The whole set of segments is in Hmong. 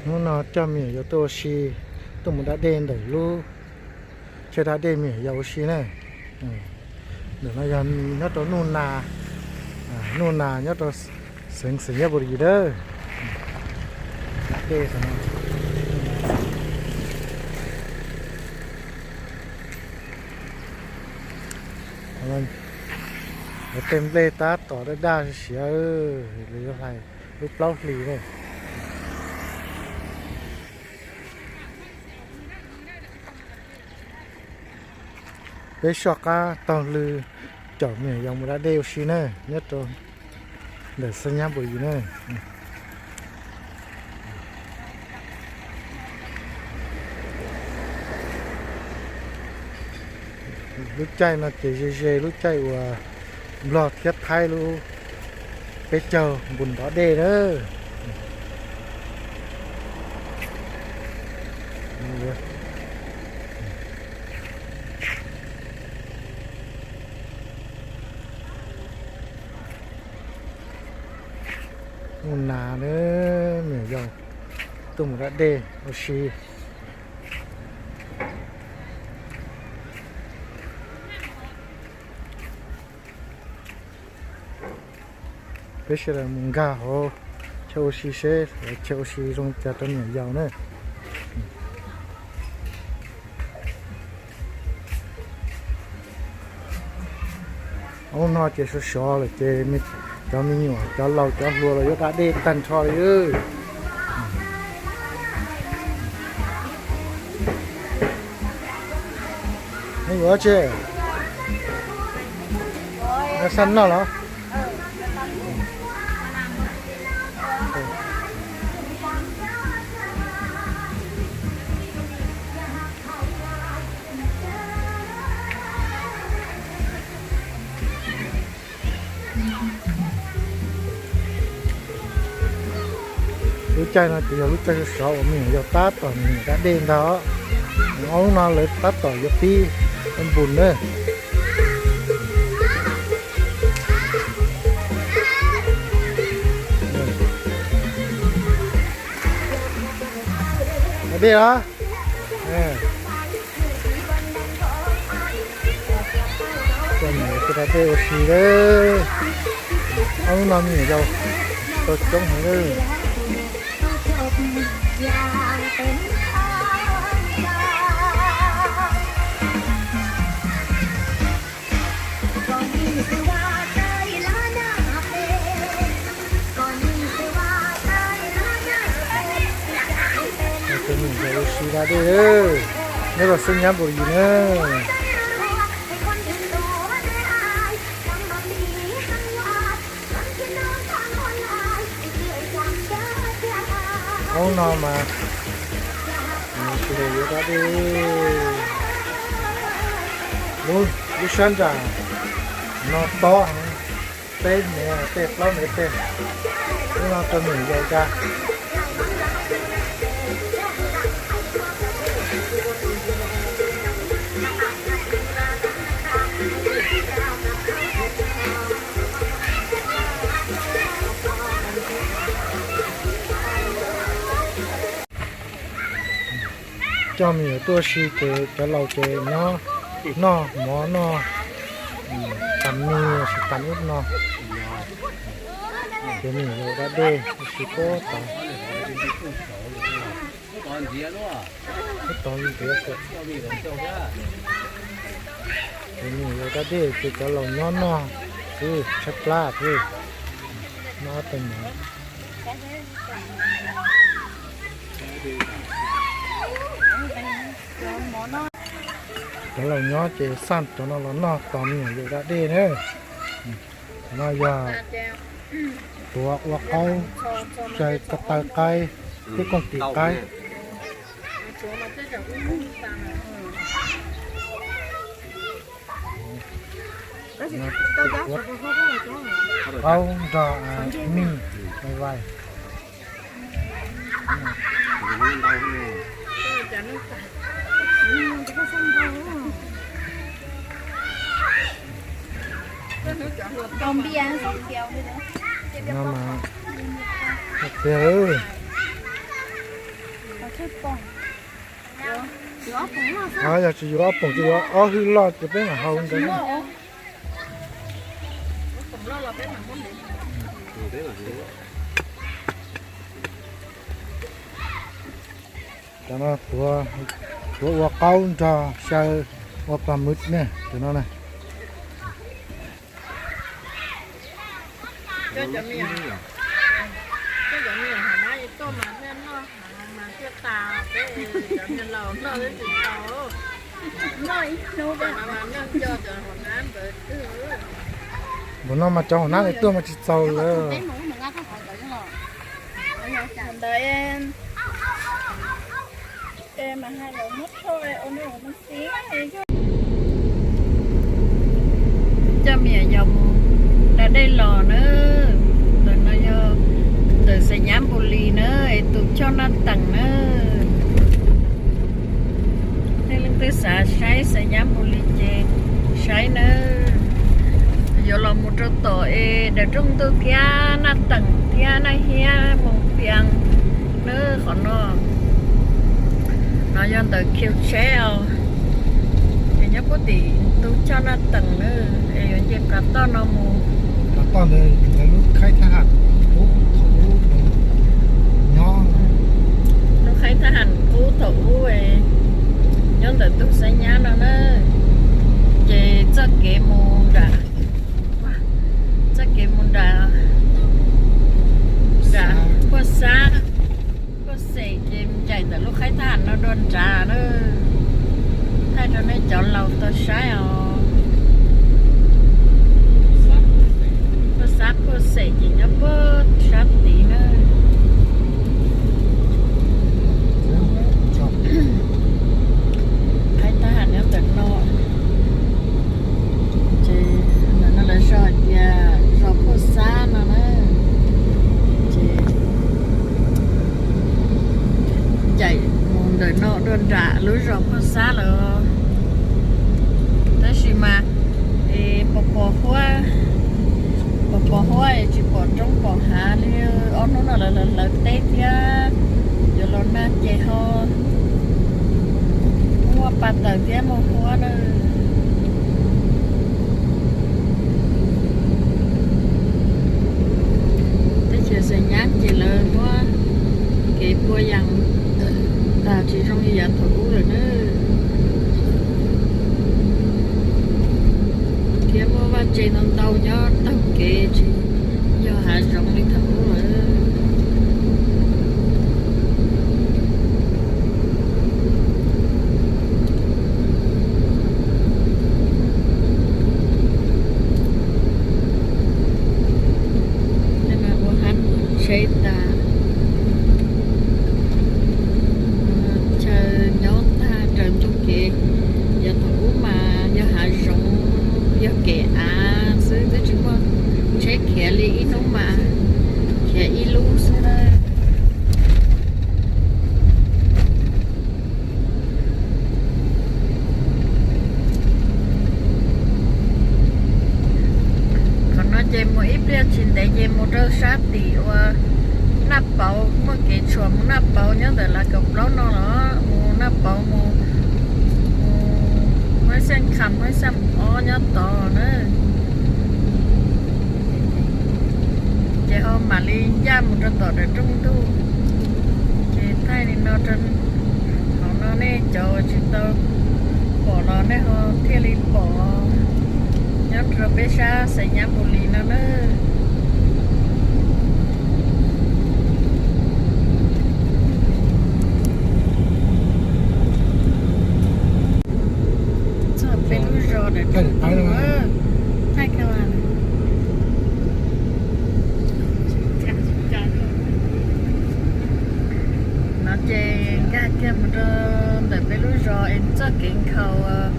Hnub no coj me nyuam yaus tuaj ua si, tuaj mus da dej ntawm lub chaw da dej me nyuam yaus ua si na. Ntawm no yog nyob rau Nuj Nas, Nuj Nas nyob rau xeev Xayeej Pus Lis lawm. Tej nplej tab tom daj daj siav, lub plaub hlis ne. Peb soj qab taug lw caum me nyuam yaus mus da dej ua si na, nyob rau ntawm Xayeej Pus Lis na. Lub caij no ces ze ze lub caij uas Nplog thiab Thaib lub peb caug npus ntov dej na. Nuj Nas na, me nyuam yaus tuaj mus da dej ua si. Peb sawv daws mus nkag hauv chaw ua si seb chaw ua si zoo cas rau me nyuam yaus na. Ub no ces sov sov lawm ces cov me nyuam cov laus cov hluas los yuav da dej tag nrho li. Neb yuav dab tsi? Neb xav noj los? Lub caij no ces yog lub caij sov sov uas me nyuam yaus tab tom mus da dej ntag. Ob hnub no lawv tab tom yuav pib npus na. Da dej los? Coj me nyuam yaus tuaj da dej ua si lawm. Ob hnub no me nyuam yaus tau coob heev lawm. Cov me nyuam yaus ua si da dej, nyob rau xwb nyab npaum yus na. Ob no mas sawv daws yuav da dej. Lub sab nram no tob heev, peb mev tej plaub mev tej, lub no rau me nyuam yaus da. Coj me nyuam tuaj si ces cov laus ces nyob noj mov noj tas mis sis tas ub no. Ces me nyuam yaus da dej ua si puag tod. Ub tod ntiav, ces me nyuam yaus da dej ces cov laus nyob noj xwb, tshaib plab xwb. Noj ob teg mov. Cov laus nyob ces xaj cov no los noj tos me nyuam yaus da dej na. Cov no yog tuav ua qaib, txais ko taw qaib thiab kooj tis qaib. Qaub nrog mij vais. No mas tiag lawm. Yog tsis yuav ob poom ces yuav ob hwj loj ces peb mam hau ntawd. Cov no tuav ua qaub nrog xyaw ua pla mws ne, cov no na. Npaum no mas cov hauv nab tuaj mas tsis txaus lawm. Coj me nyuam yaus mus da dej los na. Ntawm no yog ntawm Xais Nyab Npus Lis na, es tus choj Naj Teem na. Tej leej twg xav saib Xais Nyab Npus Lis ces saib nawb. Yuav los mus rau tom es Dawm Rooj Ntuj thiab Naj Teem thiab Naj Hiab Moos Phias nawb qhov no. No yog ntawm Khiu Tsheb os, es nyob puag tim tus choj Naj Teem na, es yuav nce qab toj no mus. Qab toj ntawd lub khaib thab ham qub thaum ub nyob. Lub khaib thab ham qub thaum ub nyob ntawm tus Xais Nyab no na, ces txoj kev mus nram, txoj kev mus nram, nram Phuaj Xab, Phuaj Xeem ces ncaim ntawm lub khaib thab ham no dua nrad na. Thaij rau nej cov laus tau saib os. Phuaj Xab Phuaj Xeem ces nyob puag sab tid na. Khaib thab ham nyob ntawm no. Ces ntawm no lawv sau hais tias zos Phuaj Xab no na. Ces ncaim mus ntawm no dua nram lub zos Phuaj Xab lawm. Tab sis mas es pos pos huab, pos pos huab es tsis pom roob pom hav li. Ob hnub no lawv hlawv teb thiab yuav los nag ces ho muaj pa taws thiab muaj huab na. Teb chaws Xais Nyab ces lawv muab kev pua yas tas tsis zoo li yav thaum ub lawm na. Thiab muaj vaj tse ntau ntau nyob taug kev tsis yog hav zoov li thaum ub lawm. Ua hab tsheb tas, chaw nyob tag raws ntug kev. Yav thaum ub mas yog hav zoov, yog kev av xwb twb tsis muaj tsheb khiav li, ib hnub mas khiav ib lub xwb na. Qhov no ces mus ib pliag tsis ntev ces mus rau sab tim uas Naj Pauv, muaj kev tshuam mus Naj Pauv nyob ntawm Lav Kaum Plaub no los mus Naj Pauv mus, mus Huab Xeej Kham, Huab Xeej Ob nyob tod na. Ces ho mam li ncaj mus rau tom Dawm Rooj Ntuj. Ces thaij li no rau hauv no, nej cov uas tsis tau pom los nej ho thiaj li pom nyob rau peb sab Xais Nyab Npus Lis no na. Txog peb lub zos Dawm Rooj Ntuj. No ces nkag kiag mus rau ntawm peb lub zos es txoj kev nkhaus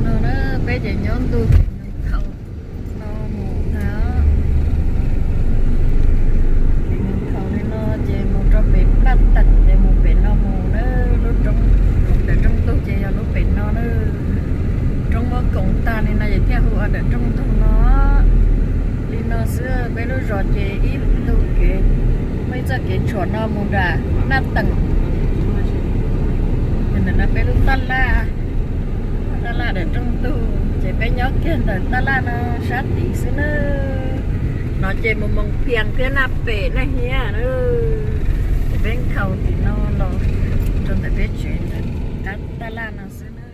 no na, peb ces nyob ntu kev nkhaus no mus tag. Kev nkhaus li no ces mus rau pem Plaj Teem ces mus pem no mus na, lub roob, Dawm Rooj Ntuj ces yog lub pem no na. Roob muab koom tag li no ces thiaj hu ua Dawm Rooj Ntuj no. Li no xwb, peb lub zos ces ib ntu kev, muaj ib txoj kev tshuam no mus nram Naj Teem. Ntawm no peb lub taj laj, taj laj daim rooj ntug, ces peb nyob kiag ntawm taj laj no sab tid xwb na. No ces mus Moos Phias thiab Naj Pem Naj Hiab na. Ces peb nkhaus tim no los rau ntawm peb tsev ntawm qab taj laj no xwb na.